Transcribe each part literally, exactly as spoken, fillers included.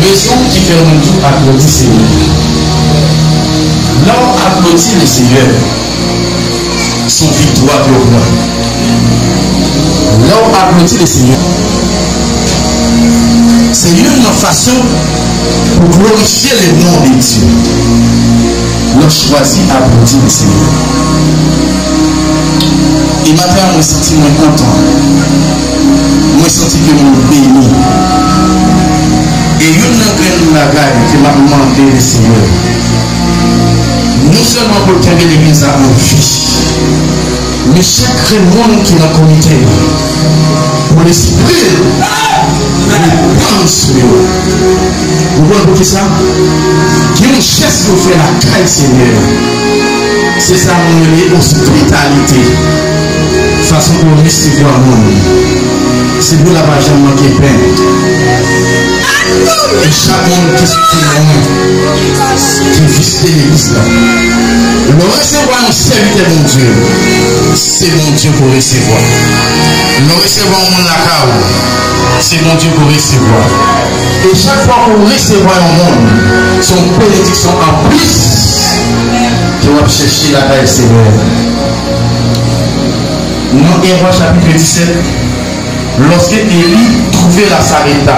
Rezon ki fè mwen tou aplodi Senyè. Lè w aplodi Lesenyè, se yon viktwa ke w pran. Lè w aplodi Lesenyè, se youn nan fason pou glorifye le non de Dye. Lè w chwazi aplodi Lesenyè. E maten an, mwen santi mwen kontan. Mwen santi ke mwen beni. E youn nan grenn bagay ke m ap mande Lesenyè, non sèlman pou l kenbe legliz la an vi, men chak grenn moun ki nan komite a, pou lespri l repann sou yo. Ou konn poukisa? Gen yon jès yo fè lakay Senyè a. Se sa nou rele ospitalite. Fason pou resevwa moun. Se pou la pa janm manke pen. E chak moun ki soti lwen, ki vizite legliz la, lè w resevwa yon sèvitè Bondye, se Bondye pou w resevwa. Lè w resevwa yon moun lakay ou, se Bondye pou w resevwa. E chak fwa pou w resevwa yon moun, se yon benediksyon anplis ke w ap chèche lakay Senyè. Nan en Wa chapit disèt, lòske Eli twouve la Sarepta,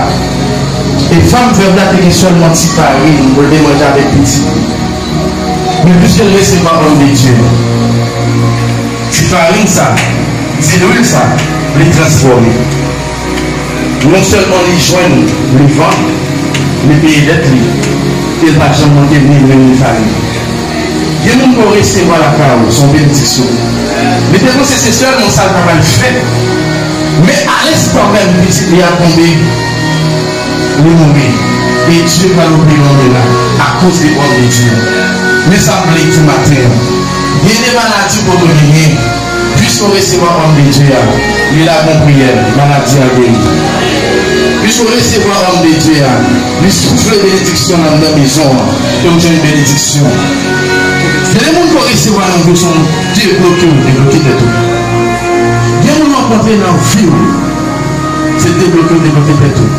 e fanm vèv la te gen sèlman ti farin pou l te manje avèk pitit li. Men piske l resevwa òm de Dye, ti farin sa, ti lwil sa, li transfòme. Non sèlman li jwenn, li vann, li peye dèt li, e l pa janm manke ni lwil ni farin. Gen moun ke w resevwa lakay ou, se yon benediksyon. Li te panse se sèlman sa l ta pral fè. Men a lenstan menm, pitit li a tonbe, li mouri. E Dye pral ouvri yon mirak akoz de òm de Dye. Men sa m vle di maten an. Gen de maladi w poko genyen. Piske w resevwa òm de Dye a, li lage yon priyè, maladi a geri. Piske w resevwa òm de Dye a, li soufle benediksyon nan, nan mezon an, e w jwenn benediksyon. Gen de moun ke w resevwa nan vi w, se yon debloke w debloke tèt ou. Gen moun w rankontre nan vi w, se debloke w debloke tèt ou.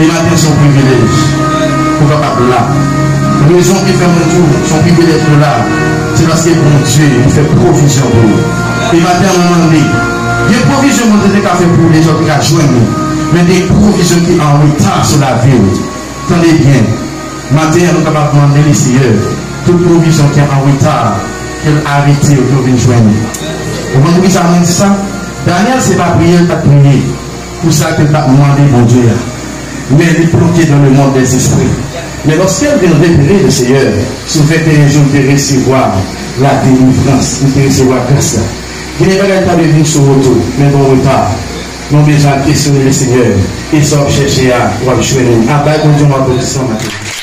E maten se yon privilèj pou w kapab la. Rezon ki fè mwen di w se yon privilèj pou w la, se paske Bondye li fè pwovizyon pou ou. E maten an mwen mande, gen pwovizyon Bondye te ka fè pou ou deja, ou te ka jwenn li. Men gen pwovizyon ki an reta sou lavi w. Tande byen, maten an nou kapab mande Lesenyè tout pwovizyon ki an reta, ke l arete yo, ke yo vin jwenn li. Ou konn poukisa mwen di sa? Danyèl se pa priye l t ap priye pou sa ke l t ap mande Bondye a. Men li plonje dans le monde des esprits. Men lòske l vin repere Lesenyè, sou venteyen jou, li te resevwa ladelivrans, li te resevwa gras la. Gen de bagay ki ta dwe vin sou wout ou, men gen yon reta. Men w bezwen al kesyone Lesenyè, e sa w ap chèche a, w ap jwenn li. A bay Bondye yon aplodisman maten.